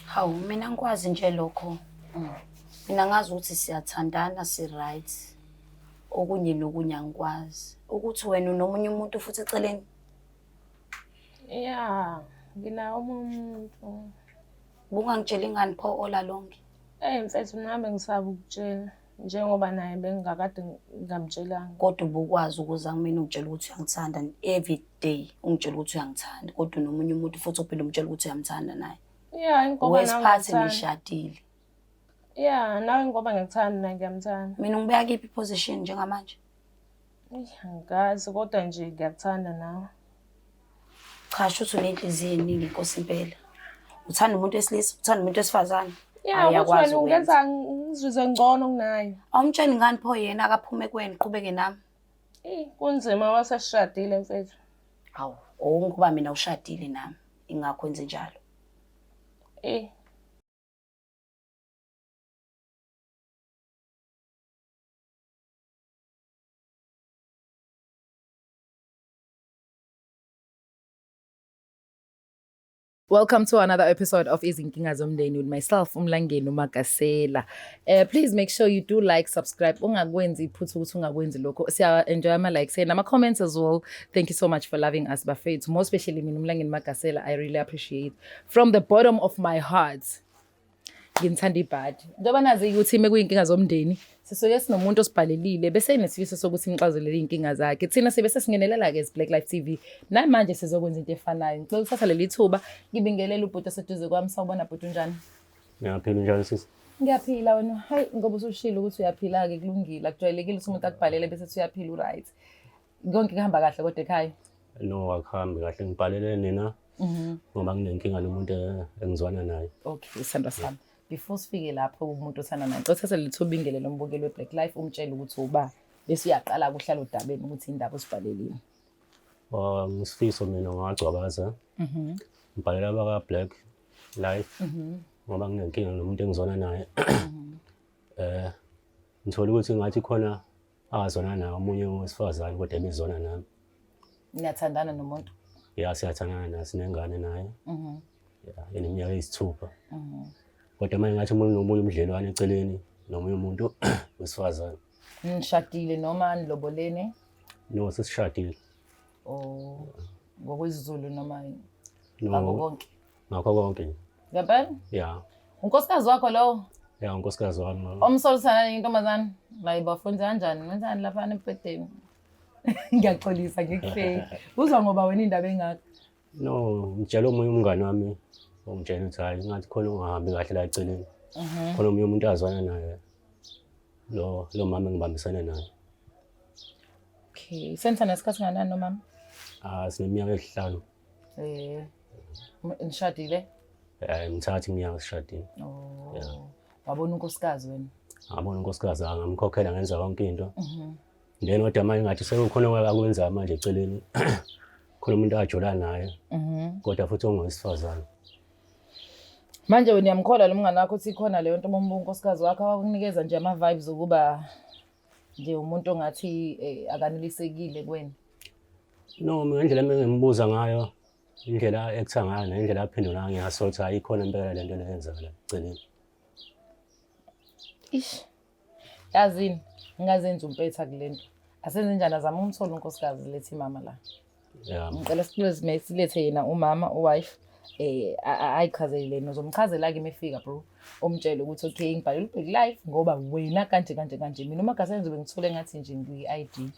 Hawu, mina ngikwazi nje lokho. Mina ngazi ukuthi siyathandana si-right. Okunye nokunye angikwazi. Ukuthi wena unomunye umuntu futhi eceleni. Ya, nginawo omunye umuntu. Ubungangitsheli ngani pho all along? Eyi mfethu nami ngisaba ukutshela njengoba naye bengingakade ngingamtshelanga. Kodwa ubukwazi ukuza kumina ungitshela ukuthi uyangithanda every day ungitshela ukuthi uyangithanda kodwa unomunye umuntu futhi ophinde umtshela ukuthi uyamthanda naye. Ya, ingoba nawe Wesiphathi ngiyamthanda. nishadile. Ya, nawe ngoba ngiyakuthanda naye ngiyamthanda. Mina ungibeka kiphi position njengamanje? Eyi, angikazi kodwa nje ngiyakuthanda nawe. Cha, shuthi unenhliziyo eningi inkosi impela. Uthanda umuntu wesilisa, uthanda umuntu wesifazane. Ya, Hhayi, ukuthi uyakwazi wena ukwenza. ungenza ngizizwe ngcono kunaye. Awumtsheli ngani pho yena akaphume kuwena uqhubeke nami? Eyi, kunzima waseshadile mfethu. Hawu, ngoba mina ushadile nami, ingakho wenze njalo. Eyi. Welcome to another episode of Izinkinga Zomndeni with myself, Umlangeni Umagasela. Please make sure you do like, subscribe. Ungakwenzi iphutha ukuthi ungakwenzi lokho. Siya enjoy ama likes and ama comments as well. Thank you so much for loving us bafethu. More especially mina Umlangeni Magasela, I really appreciate from the bottom of my heart. Nginithanda ibhadi. Njengoba nazi ukuthi uma kuyinkinga zomndeni, sisuke sinomuntu osibhalelile bese enesifiso sokuthi nimxazulele iy'nkinga zakhe. Thina sibe sesingenelela-ke as Black Life TV. Namanje sizokwenza into efanayo. Ngicela ukuthatha leli thuba ngibingelele ubhuti oseduze kwami. Sawubona bhuti, unjani? Ngiyaphila, unjani sisi? Ngiyaphila wena. Hayi, ngoba usushilo ukuthi uyaphila-ke kulungile. Akujwayelekile ukuthi umuntu akubhalele bese ethi uyaphila u-right. Konke kuhamba kahle kodwa ekhaya? No, akuhambi kahle. Ngibhalele nina ngoba nginenkinga nomuntu engizwana naye. Okay, sithandwa sami. Before sifike lapho umuntu othanda naye, ngicela uthathe leli thuba ubingelele umbukeli we-Black Life, umtshele ukuthi uba bese uyaqala kuhlala odabeni ukuthi indaba osibhalelile. Oh, ngisifiso mina ngagcwabaza. Ngibhalela abaka Black Life ngoba nginenkinga nomuntu engizwana naye. Ngithola ukuthi ngathi khona akazwana naye omunye wesifazane kodwa ebezwana nami. Niyathandana nomuntu? Ya, siyathandana naye, sinengane naye. Ya, eneminyaka eyisithupha. Kodwa manje ngathi umuntu nomunye umdlelwane eceleni nomunye umuntu wesifazane. Nishadile noma nilobolene? No, sesishadile. Oh, ngokwesiZulu noma No. ngakho konke? Ngakho konke. Ngempela? Ya. Unkosikazi wakho lowo? Ya, unkosikazi wami lowo. Omsolisana nentombazane? Naye bafunza kanjani? Wenzani lapha embhedeni? Ngiyaxolisa ngikuhleki. Uzwa ngoba wena indaba engaka. No, ngitshela omunye umngane wami ongitshela ukuthi hayi ngathi khona ungahambi kahle la eceleni. Khona omunye umuntu azwana naye. Lo mama engibambisene naye. Okay, senithanda isikhathi nganani nomama? Ah, sineminyaka emihlanu. Nishadile? Ngithatha iminyaka sishadile. Oh. Yeah. Wabona unkosikazi wena? Ngabona unkosikazi ngamkhokhela ngenza yonke into. Then kodwa manje ngathi sekukhona akwenza manje eceleni. Khona umuntu ajola naye. Kodwa futhi ongowesifazane. Manje wena uyamkholwa lo mngane wakho ukuthi ikhona leyo nto uma unkosikazi wakho awakunikeza nje ama-vibes okuba nje umuntu ongathi akanelisekile kuwena? No, mina indlela engimbuza ngayo, indlela ekutha ngayo nendlela aphendula ngayo ngiyasola ukuthi hayi ikhona impela le nto le eyenzakala eceleni. Ish. Yazini, ngingazenza umpetha kule nto. Asenze njani, azama umthole unkosikazi lethi mama la. Yeah. Ngicela silethe yena umama, uwife, ayichazele lena. Uzomchazela-ke uma efika bro, umtshele ukuthi okay ngibhalele uBlack Life ngoba wena kanje kanje kanje. Mina uMagasela ngizobe ngithole ngathi nje ngiyi-I D.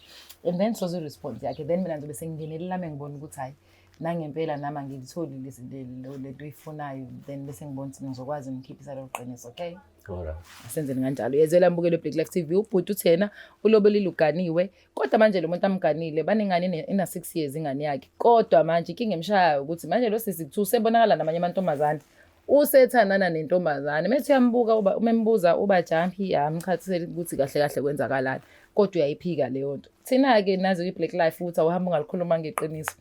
And then soze i-response yakhe. Then mina ngizobe sengingenelela uma ngibona ukuthi hhayi nangempela nami angilitholi le nto oyifunayo. Then bese ngibona ukuthi ngizokwazi ngikhiphisa lelo qiniso, okay? Alright. Asenzeni kanjalo. Yezwela mbukelo Black Life TV, ubhuti uthi yena ulobolile uganiwe. Kodwa manje lo muntu amganile banengane ena 6 years ingane yakhe. Kodwa manje inkinga emshayayo ukuthi manje lo sisi kuthiwa usebonakala namanye amantombazane. Usethandana nentombazane. Methi uyambuka uba umembuza uba jumpy amchathele ukuthi kahle kahle kwenzakalani. Kodwa uyayiphika leyo nto. Thina ke nazi kwi Black Life ukuthi awuhamba ungalikhuluma ngeqiniso.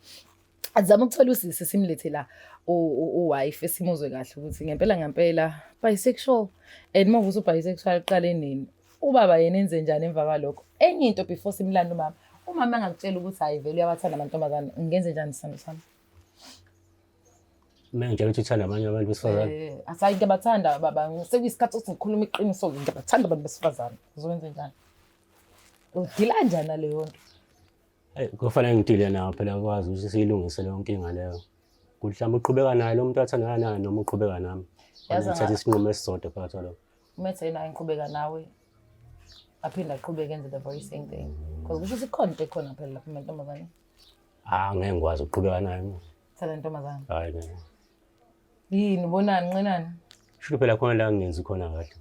Azama ukuthola usisi simlethe la uwife simuzwe kahle ukuthi ngempela ngempela bisexual and uma ukuthi ubisexual uqale nini, ubaba yena enze njani emva kwalokho. Enye into before simlanda umama, umama angakutshela ukuthi hayi vele uyawathanda amantombazane, ngenze njani sithando sami? Uma ngitshela ukuthi uthanda abanye abantu besifazane. Asayi ngiyabathanda baba, sekuyisikhathi sokuthi ngikhulume iqiniso-ke, ngiyabathanda abantu besifazane. Uzowenze njani? Udila kanjani naleyo nto? Eyi, kufanele ngidile nawo phela kwazi ukuthi siyilungise leyo nkinga leyo. Ukuthi mhlawumbe uqhubeka naye lo muntu athandana naye noma uqhubeka nami. Yazi Fanele ngithathe isinqumo esisodwa phakathi kwalokho. Umethe yena ngiqhubeka nawe aphinde aqhubeke enze the very same thing. Because kusho ukuthi kukhona into ekhona phela lapha amantombazane. Ah, ngeke ngikwazi ukuqhubeka naye mina. Thanda intombazane. Hayi ngeke. Yini ubonani nqinani? Shuthi phela khona la ngingenzi khona kahle.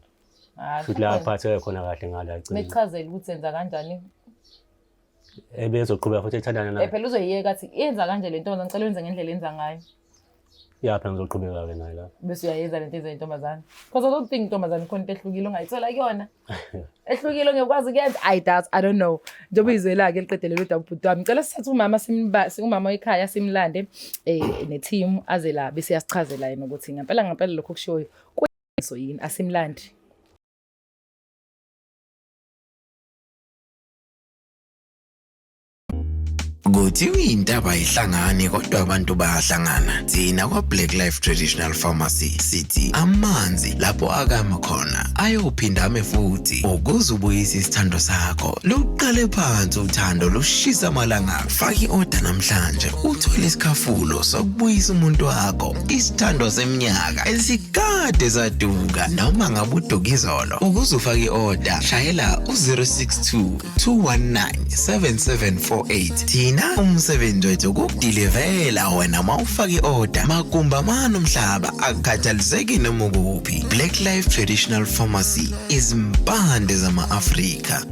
Hayi. Shuthi la aphatheke khona kahle ngala eceleni. Mechazele ukuthi enza kanjani. Ebezoqhubeka futhi ethandana naye. Phela uzoyiyeka athi yenza kanje le ntombazane ngicela wenze ngendlela enza ngayo. Ya phela ngizoqhubeka-ke naye la. Bese uyayenza lento enza intombazane. Because I don't think intombazane khona into ehlukile ongayithola kuyona. Ehlukile ongekwazi ukuyenza. I doubt, I don't know. Njengoba izwela-ke liqedele lo daba ubhuti wami. Ngicela sithathe umama umama wekhaya simlande ne-team aze la bese uyasichazela yena ukuthi ngempela ngempela lokho okushoyo kuyiqiniso yini, asimlande. Kuthiwa intaba ayihlangani kodwa abantu bayahlangana. Thina kwa-Black Life Traditional Pharmacy sithi amanzi lapho akama khona ayophinda ame futhi ukuze ubuyise isithando sakho. Luqale phansi uthando lushisa amalanga. Faka i-oda namhlanje uthole isikhafulo sokubuyisa umuntu wakho. Isithando seminyaka esikade saduka noma ngabe uduka izolo. Ukuze ufake i-oda shayela u-062 219-7748. Thina umsebenzi wethu ukukudilivela wena uma ufaka i-oda magumba mani umhlaba akukhathaliseki noma ukuphi. Black Life Traditional Pharmacy, izimpande zama-Afrika.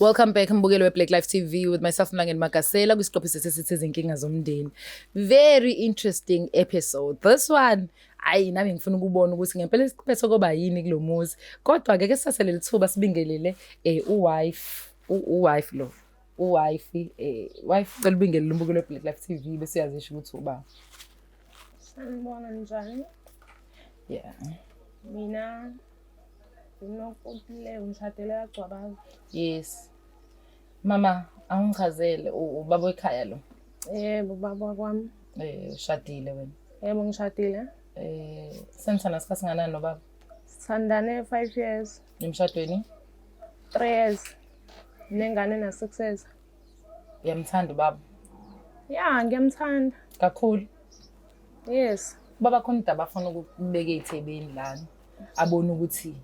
Welcome back mbukeli we-Black Life TV with myself Mlangeni Magasela kwisiqophi sesithi izinkinga zomndeni. Very interesting episode. This one, ayi nami ngifuna ukubona ukuthi ngempela isiphetho koba yini kulo muzi. Kodwa ke sisase leli thuba sibingelele uwife, uwife lo. Uwife wife cela ubingelele umbukeli we-Black Life TV bese uyazisho ukuthi uba. Sanibona njani? Yeah. Mina uNokuthule ngishadele kaGcwabaza. Yes. Mama, angichazele ubaba wekhaya lo. Yebo baba kwami. Ushadile wena. Yebo ngishadile. Senithanda isikhathi singanani nobaba? Sithandane 5 years. Emshadweni? 3 years. Nengane na 6 years. Uyamthanda ubaba? Yeah, ngiyamthanda. Kakhulu. Yes. Baba khona udaba afuna ukubeka ey'thebeni lana. Abone ukuthi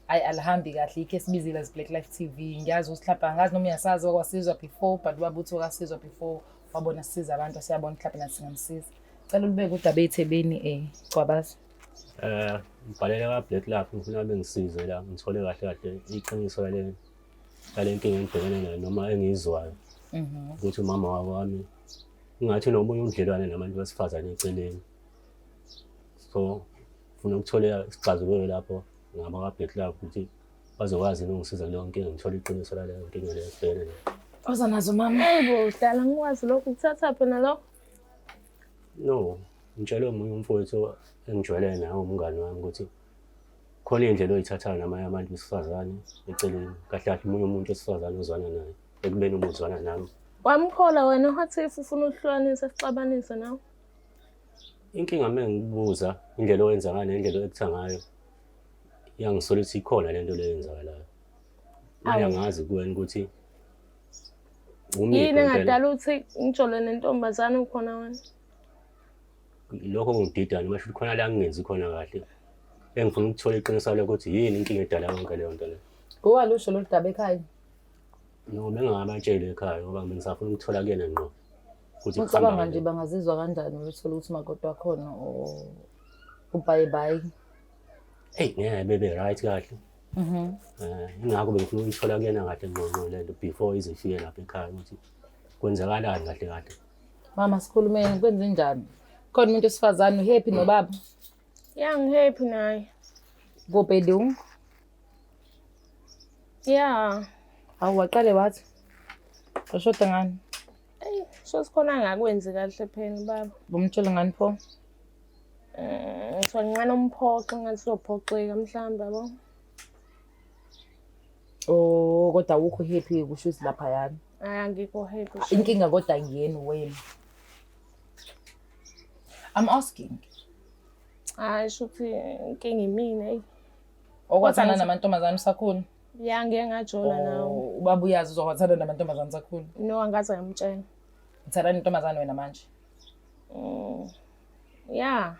ayi alihambi kahle yikho esibizile as Black Life TV. Ngiyazi ukuthi mhlawumbe angazi noma uyasazi wakwasizwa before but ubaba uthi wakasizwa before wabona sisiza abantu siyabona mhlawumbe nathi singamsiza. Cela ulibeke udaba ey'thebeni Gcwabaza. Ngibhalele ka-Black Life ngifuna bengisize la ngithole kahle kahle iqiniso lale nkinga engibhekene nayo noma engiyizwayo. Ukuthi umama wami ngathi unomunye ubudlelwane nabantu besifazane eceleni. So ngifuna ukuthola isixazululo lapho ngaba ka-Black Life ukuthi bazokwazi ukungisiza kuleyo nkinga ngithole iqiniso laleyo nkinga leyo esibhekene nayo. Oza nazo mama. Yebo, dala ngikwazi lokho kuthatha phela lokho. No, ngitshelwe omunye umfowethu engijwayelene naye umngani wami ukuthi khona iy'ndlela oyithathayo namanye abantu besifazane eceleni. Kahle kahle omunye umuntu wesifazane ozwana naye ekubeni uma uzwana nami. Wamkhola wena what if ufuna ukuhlukanisa sixabanise nawe? Inkinga uma ngikubuza indlela owenza ngayo nendlela o-act-a ngayo iyangisola ukuthi ikhona lento leyo eyenzakalayo. Manje angazi kuwena ukuthi umiphi Yini impela. engadala ukuthi ngijole nentombazane ukhona wena? Lokho kungidida noma shuthi khona la ngingenzi khona kahle. Engifuna ukuthola iqiniso lokuthi yini inkinga edala yonke leyo nto leyo. Ngowalusho lolu daba ekhaya. No, bengingabatsheli ekhaya ngoba bengisafuna ukuthola kuyena ngqo. Ukuthi kuhamba Ucabanga nje kanjani. bangazizwa kanjani bethola ukuthi umakoti wakhona ubye bye. Eyi ngeke bebe right kahle. Ingakho bengifuna ukuyithola kuyena kahle ngqo ngqo lento before ize ifike lapha ekhaya ukuthi kwenzakalani kahle kahle. Mama sikhulumeni kwenze njani? Khona umuntu wesifazane uhappy nobaba? Yeah, ngihappy naye. Kopedung. Yeah. Awu waqale wathi. Ushoda ngani? Eyi, so sikhona angakwenzi kahle phela baba. Bomtshela ngani pho? So nginqena umphoxe ngathi uzophoxeka mhlawumbe yabo. Oh, kodwa awukho happy kusho ukuthi laphayana. Hayi angikho happy. Inkinga kodwa ngiyeni wena. I'm asking. Hayi, shuthi inkinga imina, eyi. Okwathanda namantombazane usakhula? Ya, ngeke ngajola nawo. Oh, ubaba uyazi uzokwathanda namantombazane usakhula? No, angaze ngamtshela. Uthanda nentombazane wena manje? Ya.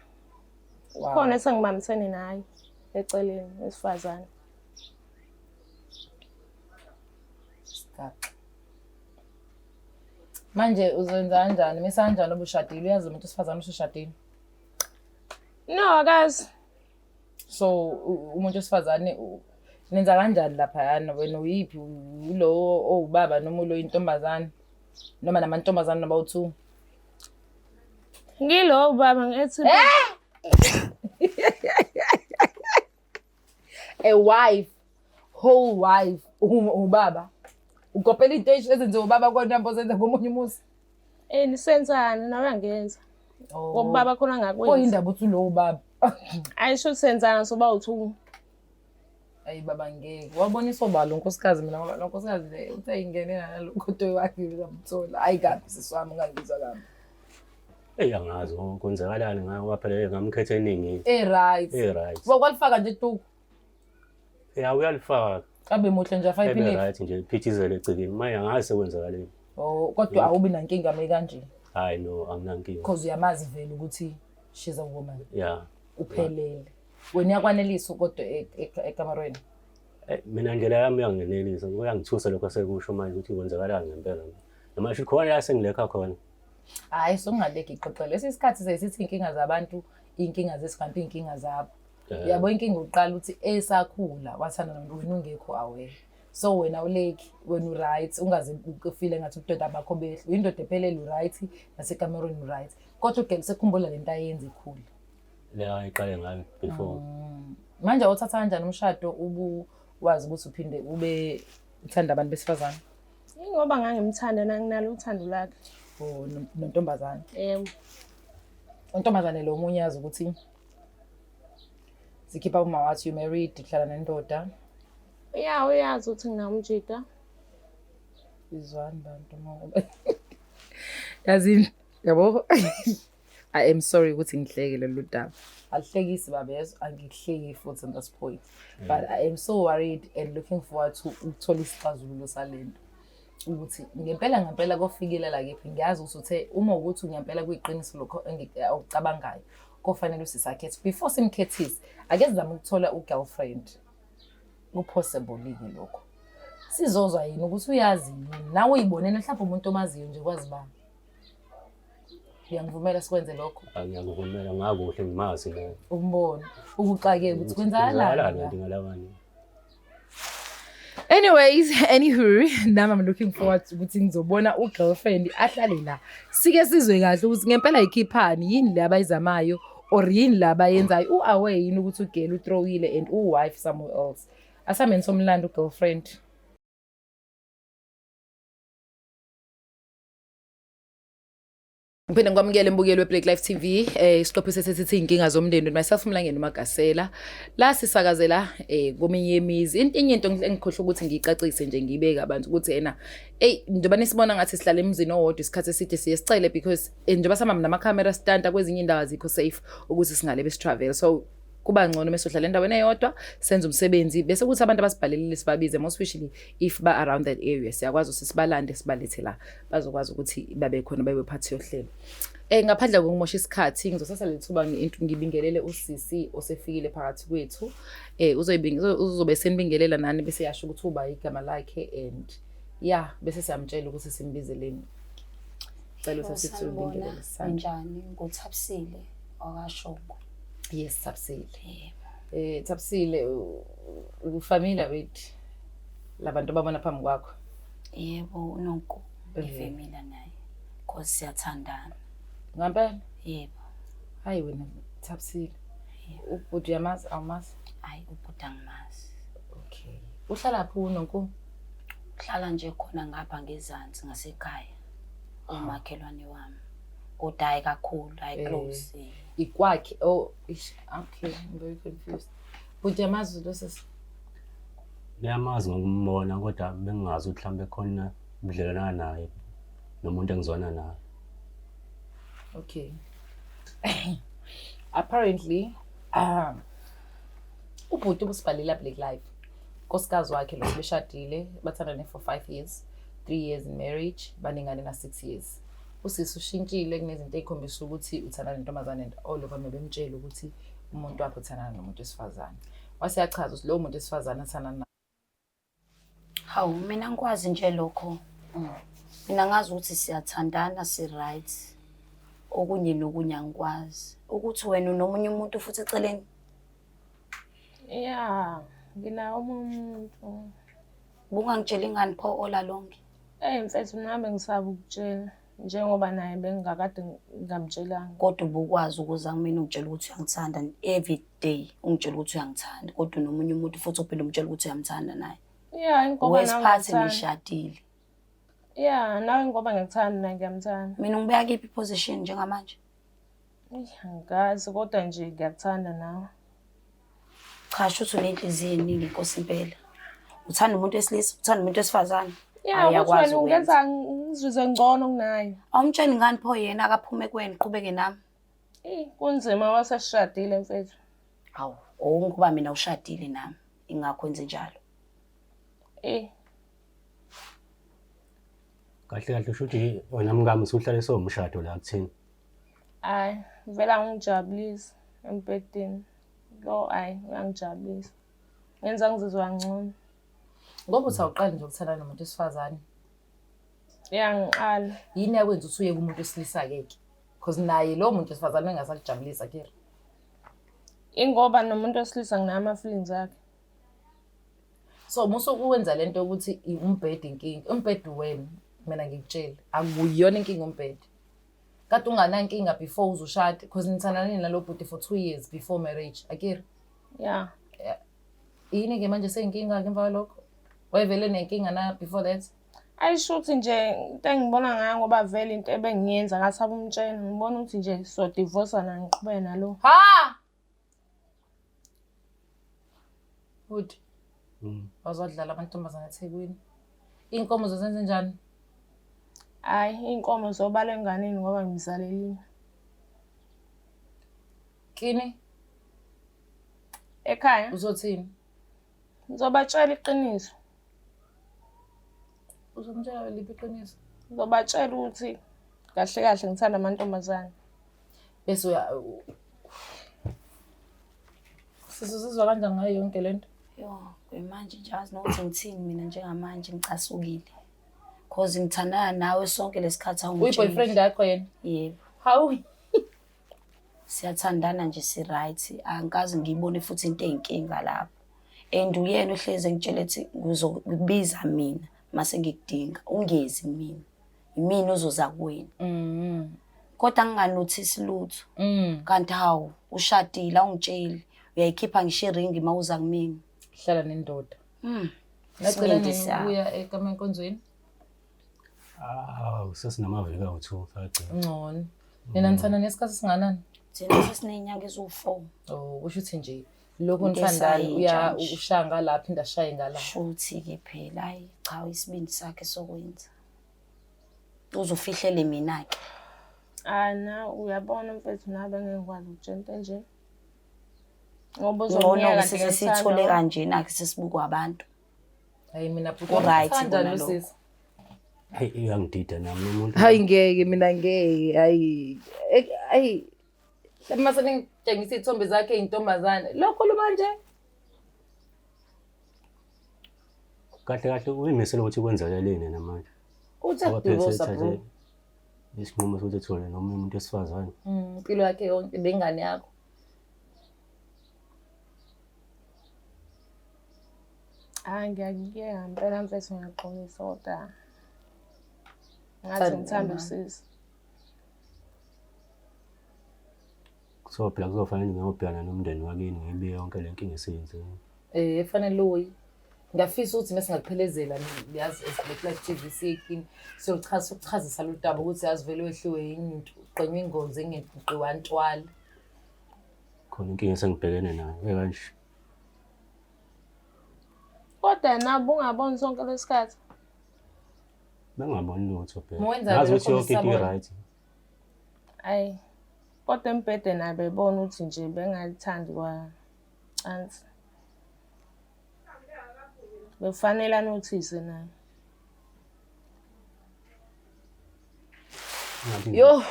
Wow. Khona esengibambisene naye eceleni wesifazane. Sigaxa. Manje uzenza kanjani? Misa kanjani ubushadile? Uyazi umuntu wesifazane usushadile? No, akazi. So umuntu wesifazane nenza kanjani laphayana? Wena uyiphi? Ulowo owubaba noma ulo intombazane? Noma namantombazane noma u-two? Ngilo baba ngithi A wife, whole wife, ubaba. Ukopela into ezenziwa ubaba kodwa mbo zenza komunye umuzi. Eh, nisenzana nawe angenza. Oh. Ngoba baba khona ngakwenza. Oyindaba uthi ulowo baba. Ayisho senzana soba u-two. Ayi baba, ngeke. Wabonisa obala unkosikazi mina, ngoba lo nkosikazi le uthe ingene nalo kodwa wakhe uzamthola. Hayi kabi sisi wami, ungangizwa kabi. Eyi, angazi kwenzakalani ngayo ngoba phela ngamkhetha eningi. Eh, right. Eh, right. Wakwalifaka nje tuku. Ya, uyalifaka. Abe muhle nje afake Ebe iphinifa. right nje, phithizele egcekeni. Manje angazi sekwenzakaleni. Oh, kodwa awubi nankinga me kanje. Hayi no, anginankinga. Because uyamazi vele ukuthi she's a woman. Ya. Uphelele. Wena uyakwanelisa kodwa ekamarweni. Mina ndlela yami uyangenelisa, kuyangithusa lokho asekusho manje ukuthi kwenzakalani ngempela. Noma sho khona la sengilekha khona. Hayi, sokungaleki ixoxele. Lesi isikhathi sesithi iy'nkinga zabantu, iy'nkinga zethu kanti iy'nkinga zabo. Yabo, inkinga uqala ukuthi esakhula wathanda nomuntu wena ungekho aware. So wena uleki, wena u-right, ungaze ufile ngathi ubudoda bakho behle. Uyindoda ephelele, u-right, nasekamerweni u-right. Kodwa ugele sekhumbula lento ayenza ikhula. Le ayiqale ngayo before. Manje awuthatha kanjani umshado ubu wazi ukuthi uphinde ube uthanda abantu besifazane? Ingoba ngangimthanda nanginalo uthando lakhe. Oh, nontombazane. Yebo. Untombazane lo omunye yazi ukuthi sikhipha uma wathi you married, uhlala nendoda. Ya, uyazi ukuthi nginamjida. Izwani bantu ngoba. Yazini, yabo. I am sorry ukuthi ngihleke lolu daba. Alihlekisi babezwa, angikuhleki futhi on this point. But I am so worried and looking forward to ukuthola isixazululo salento. Ukuthi ngempela ngempela kofikela la kephi, ngiyazi ukuthi uthe uma ukuthi ngempela kuyiqiniso lokho okucabangayo, kofanele usisakhethe. Before simkhethise, ake sizame ukuthola u-girlfriend. Ku-possible-ke lokho. Sizozwa yini ukuthi uyazi yini? Nawe uyibonele mhlawumbe umuntu omaziyo nje kwazi ba. Uyangivumela sikwenze lokho? Ngiyakuvumela, ngakuhle ngimazi naye. Umbone. Ukuxakeka ukuthi kwenzakalani Kwenzakalani la? kanti ngalabanye. Anyways, anywho, nami I'm looking forward ukuthi ngizobona u-girlfriend ahlale la. Sike sizwe kahle ukuthi ngempela ikhiphani, yini le abayizamayo or yini la abayenzayo. U-aware yini ukuthi ugirl uthrowile and u-wife somewhere else. Asameni somlando u-girlfriend. Ngiphinde ngikwamukele embukeli we-Black Life TV, isiqephu sesithi iy'nkinga zomndeni with myself Mlangeni uMagasela. La sisakazela kominye imizi. Enye into engikhohlwa ukuthi ngiyicacise nje ngiyibeke abantu ukuthi ena eyi njengoba nisibona ngathi sihlala emzini owodwa isikhathi eside, siye sicele because njengoba sihamba namakhamera sitanta kwezinye iy'ndawo azikho safe ukuthi singale besitravel, so kuba ngcono mase uhlala endaweni eyodwa senze umsebenzi, bese kuthi abantu abasibhalelile sibabize, most especially if ba around that area, siyakwazi ukuthi sibalande sibalethe la bazokwazi ukuthi babe khona babe part yohlelo. Ngaphandle kokumosha isikhathi, ngizothatha leli thuba ngibingelele usisi osefikile phakathi kwethu. Uzobe senibingelela nani bese yasho ukuthi uba igama lakhe and yeah, bese siyamtshela ukuthi simbizeleni. Cela ukuthi Sanibona, ubingelele sisandla. Ninjani? NguThabisile wakwaShongwe. Yes, Thabisile. Yebo. Thabisile, ufamiliar with labantu ababona phambi kwakho? Yebo, uNonku ngifamiliar naye. Cause siyathandana. Ngempela? Yebo. Hayi wena Thabisile. Ubhuti uyamazi, awumazi? Hayi, ubhuti angimazi. Okay. Uhlala phi uNonku? Uhlala nje khona ngapha ngezansi ngasekhaya. Umakhelwane wami. Kodwa hayi kakhulu, hayi close. Ikwakhe. Oh, ish, okay, I'm very confused. Bhuti uyamazi lo sisi? Ngiyamazi ngokumbona kodwa bengingazi ukuthi mhlawumbe khona ubudlelwano naye nomuntu engizwana naye. Okay. Apparently, ubhuti ubusibhalela Black Life. Nkosikazi wakhe lo sebeshadile, bathandane for 5 years, 3 years in marriage, banengane na 6 years. Usisi ushintshile, kunezinto ey'khombisa ukuthi uthandana nentombazane and all over bemtshela ukuthi umuntu wakhe uthandana nomuntu wesifazane. Wase yachaza ukuthi lowo muntu wesifazane athandana. Hawu, mina ngikwazi nje lokho. Mina ngazi ukuthi siyathandana, si-right. Okunye nokunye angikwazi. Ukuthi wena unomunye umuntu futhi eceleni. Ya, nginawo omunye umuntu. Bungangitsheli ngani pho all along? Eyi mfethu, nami bengisaba ukutshela njengoba naye bengingakade ngingamtshelanga. Kodwa ubukwazi ukuza kumina ungitshela ukuthi uyangithanda every day, ungitshela ukuthi uyangithanda, kodwa unomunye umuntu futhi ophinde umtshela ukuthi uyamthanda naye. Ya, ingoba nawe Wesiphathi ngiyamthanda. nishadile. Ya, nawe ngoba ngiyakuthanda naye ngiyamthanda. Mina ngibeka kiphi position njengamanje? Eyi, angazi kodwa nje ngiyakuthanda nawe. Cha, shuthi unenhliziyo eningi inkosi impela. Uthanda umuntu wesilisa, uthanda umuntu wesifazane. Ya, Hhayi, ukuthi uyakwazi wena ukwenza. ungenza ngizizwe ngcono kunaye. Awumtsheli ngani pho yena akaphume kuwena uqhubeke nami? Eyi, kunzima waseshadile mfethu. Hawu, ngoba mina ushadile nami, ingakho wenze njalo. Eyi, Kahle kahle usho ukuthi wena mkami usuhlale sowumshado la kuthini. hhayi, vele angijabulisi embhedeni. Lo hhayi, uyangijabulisa. Ngenza ngizizwe kangcono. Ngoba uthi awuqali nje ukuthandana nomuntu wesifazane. Ya, ngiqala. Yini yakwenza ukuthi uye kumuntu wesilisa-ke ke? Because naye lowo muntu wesifazane engasakujabulisa kere. Ingoba nomuntu wesilisa nginawo ama-feelings akhe. So musu uwenza lento yokuthi umbhede inkinga, umbhede wena, mina ngikutshela, akuyona inkinga umbhede. Kade unganankinga before uzushade, because nithandane nalo bhuti for 2 years before marriage, akere? Ya. Yini-ke manje seyinkinga-ke emva kwalokho? Wayevele nenkinga na before that? Ayisho ukuthi nje into engibona ngayo ngoba vele into ebengiyenza ngasaba umtshela, ngibona ukuthi nje sodivorce-ana ngiqhubeke nalo. Ha! Bhuti, wazodlala amantombazane eThekwini. Iy'nkomo zozenze njani? Hhayi, iy'nkomo zobala enganeni ngoba ngimzalelile. Kini? Ekhaya? Uzothini? Ngizobatshela iqiniso. Uzomtshela liphi iqiniso? Ngizobatshela ukuthi kahle kahle ngithanda amantombazane. Bese uya Sisi uzizwa kanjani ngayo yonke lento? Yo, manje nje azi nokuthi ngithini mina njengamanje ngicasukile. Cause ngithandana nawe sonke lesikhathi awungitsheli. Uyi-boyfriend yakho yena? Yebo. Hawu. Siyathandana nje si-right. Angikaze ngiyibone futhi into eyinkinga lapho. And uyena ohlezi engitshela ethi ngizokubiza mina mase ngikudinga. Ungezi mina. Yimina ozoza kuwena. Kodwa nginganothisi lutho. Kanti hawu, ushadile awungitsheli. Uyayikhipha ngisho iringi uma uza kumina. Hlala nendoda. Nagcina Isibindi nini sakho. ukuya enkonzweni? Awu, sesinamaviki awu-2 sagcina. Ngcono. Nina nithanda nesikhathi esinganani? Thina sesiney'nyanga eziwu-4. Oh, kusho ukuthi nje lokhu Into nithandana uya esayintsha nje. ushaya ngala phinde ashaye ngala. Shuthi-ke phela, hhayi cha isibindi sakhe sokwenza. Uzufihlele mina-ke. Hhayi na uyabona mfethu nawe bengeke ngikwazi ukutshela into enje. Ngoba Ngcono-ke uzongiyeka kanti sese siyithole ngiyakuthandwa. kanjena-ke sesibukwa abantu. Hayi mina bhuti Ku-right wami, kona lo lokho. sisi. Hey, uyangidida nami umuntu. Hayi ngeke mina ngeke hayi hayi mase ningitshengisa iy'thombe zakhe ey'ntombazane lokho manje. Kahle kahle uyimisele ukuthi kwenzakaleni yena manje. Uthi Ngoba phela akudivorce sethathe bro. isinqumo sokuthi ethole nomunye umuntu wesifazane. Impilo yakhe yonke nengane yakho. Hhayi ngiyakuyeka ngempela mfethu ngiyaxolisa kodwa ngathi Thanda ngithanda imali. usisi. Kuthiwa phela kuzofanele ngiyobhekana nomndeni wakini ngiyibike yonke le nkinga esiyenzile. Fanele uye. Ngiyafisa ukuthi mesingakuphelezela yazi as Black Life TV siye kini siyochaza sokuchazisa lo daba ukuthi yazi vele wehliwe yinto uqenywe ingozi engeqiwa ntwala. Khona inkinga esengibhekene nayo ekanje. Kodwa nawe ungaboni sonke lesikhathi. Bengingaboni lutho phela. Mwenza Ngazi lokho ukuthi yonke into ngisabona. i-right. Hhayi. Kodwa embhedeni naye bebona ukuthi nje bengalithandi kwacansi. Bekufanele anothise naye. Ngathi Yo,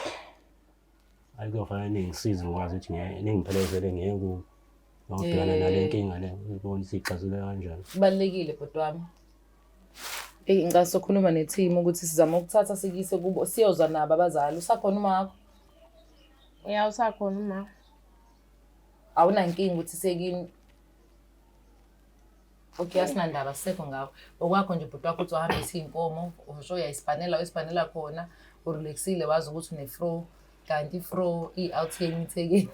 hayi kuyofanele ningisize ngikwazi ukuthi ningiphelezele ngiye kubo. Ngiyobhekana nale nkinga le, ngibone ukuthi ixazululeka kanjani. Kubalulekile bhuti wami. Eyi ngicela sokhuluma ne-team ukuthi sizame ukuthatha sikise kubo siyozwa nabo abazali. Usakhona uma wakho? Ya usakhona uma. Awunankinga ukuthi sekini? Okay, asinandaba sisekho ngawe. Okwakho nje bhuti wakho uthi wahambisa iy'nkomo, usho uyayisibhanela, uyisibhanela khona, urelaxile wazi ukuthi une-fro, kanti i-fro i-out yemithekeni.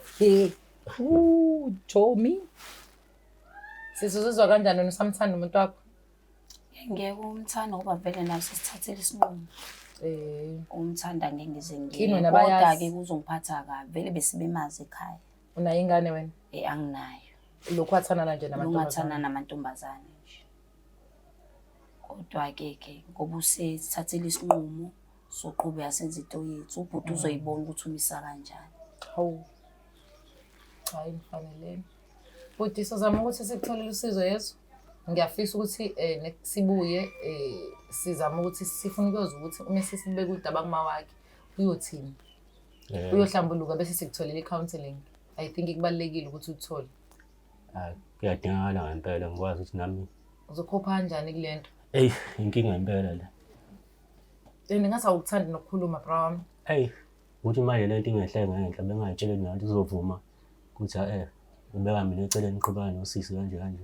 Ooh, Jomi. Sisi uzizwa kanjani wena usamthanda umuntu wakho? Ngeke umthanda ngoba vele nawe sesithathile isinqumo. Eh, Umthanda ngeke ngize Kini ngiye. wena Kodwa bayazi. ke kuzongiphatha kabi. Vele besibemazi ekhaya. Unayo ingane wena? Eh anginayo. Lokhu wathandana nje Lungathanda namantombazane. namantombazane nje. Kodwa ke ke ngoba usesithathile isinqumo soqhubeka senze into yethu, ubhuti uzoyibona ukuthi umisa kanjani. Hawu. Hayi ngifaneleni. Bhuti sizama ukuthi sikutholele usizo yezo. Ngiyafisa ukuthi sibuye sizame ukuthi sifune ukuyozwa ukuthi uma sesibeka udaba kuma wakhe uyothini. Uyohlambuluka bese sikutholela i-counselling. I think kubalulekile ukuthi uthole. Hayi, kuyadingakala ngempela ngikwazi ukuthi nami Uzokhopha kanjani kule nto? eyi inkinga ngempela le. And ngathi awukuthandi nokukhuluma bra wami. Eyi ukuthi manje le nto ingehle ngenhla bengayitsheli nathi uzovuma ukuthi ubeka mina eceleni uqhubeka nosisi kanje kanje.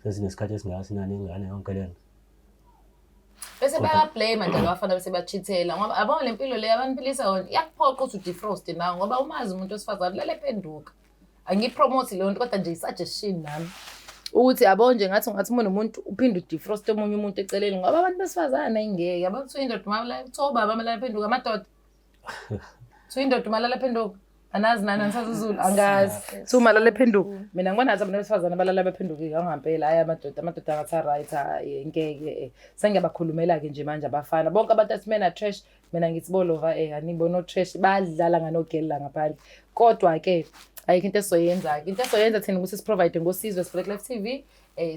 Sesinesikhathi esingaka sinane ingane yonke lento. Bese bayablame nje abafana bese bachithela ngoba yabona le mpilo le abaniphilisa yona iyakuphoqa ukuthi udefrost nawe ngoba umazi umuntu wesifazane lele phenduka. Angiyipromote leyo nto kodwa nje i-suggestion nami ukuthi yabo nje ngathi ungathi uma unomuntu uphinde udefrost omunye umuntu eceleni ngoba abantu besifazane ayingeke yabo kuthiwa indoda umalala kuthiwa ubaba amalala phenduka amadoda kuthiwa indoda umalala phenduka anazi nani anisazi izulu angazi kuthiwa umalala phenduka mina ngibona ngathi abantu besifazane abalala bephendukile angampela hhayi amadoda amadoda angathi a-right hhayi ngeke sengiyabakhulumela-ke nje manje abafana bonke abantu athi men are trash mina ngithi bolova anibona o-trash badlala nganogeli la ngaphandle kodwa-ke ayikho into esizoyenza-ke into esizoyenza thina ukuthi siprovide ngosizo as-Black Life TV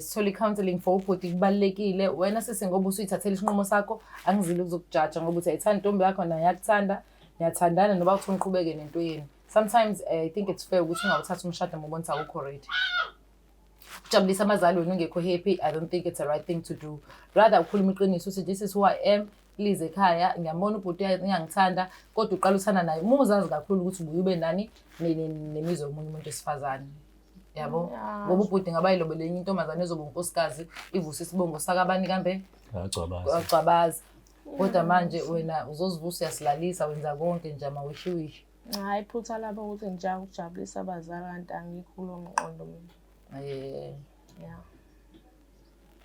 sithole i-counselling for ubhuti kubalulekile wena sisi ngoba usuyithathela isinqumo sakho angizile ukuzokujaja ngoba uthi ayithanda intombi yakho naye yakuthanda niyathandana noba uthi niqhubeke nento yenu sometimes I think it's fair ukuthi ungawuthathi umshado uma ubona ukuthi awukho ready ukujabulisa abazali wena ungekho happy I don't think it's the right thing to do rather ukhuluma iqiniso uthi this is who I am please ekhaya ngiyambona ubhuti uyangithanda kodwa uqala uthanda naye uma uzazi kakhulu ukuthi ubuye ube nani nemizwa yomunye umuntu wesifazane yabo ngoba ubhuti ngaba yilobele enye intombazane ezoba unkosikazi ivuse isibongo sakabani kambe Agcwabaza. Kodwa manje wena uzozivusa uyasilalisa wenza konke nje amawishiwishi. Hhayi iphutha labo ukuthi ngijake ukujabulisa abazali kanti angikho kulowo mqondo mina. Yeah.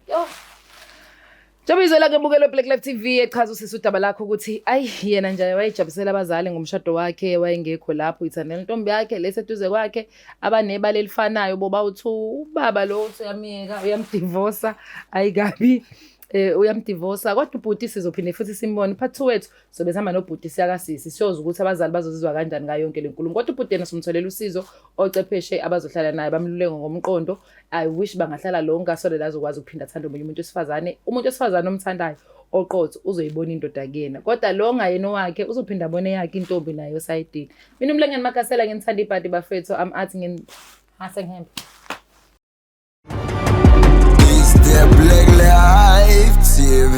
Yo. Njengoba izwe lake bukelo Black Life TV echaza usisi udaba lakho ukuthi ayi yena nje wayejabusela abazali ngomshado wakhe wayengekho lapho ithandela intombi yakhe leseduze kwakhe abanebala elifanayo boba uthi ubaba lo uthi uyamyeka uyamdivosa ayikabi uyamdivosa kodwa ubhuti sizophinde futhi simbone part 2 wethu sobe sihamba nobhuti siyakasisi siyoza ukuthi abazali bazozizwa kanjani ngayo yonke le nkulumo kodwa ubhuti yena simtholela usizo ocepheshe abazohlala naye bamluleke ngomqondo. I wish bangahlala lonke asole la azokwazi ukuphinda athande omunye umuntu wesifazane. Umuntu wesifazane omthandayo oqotho uzoyibona indoda kuyena kodwa lo ngayena owakhe uzophinda abone yakhe intombi nayo osayidini. Mina umlengeni Magasela nginithanda ibhadi bafethu I'm out ngin hase ngihambe. It's the Black Life TV.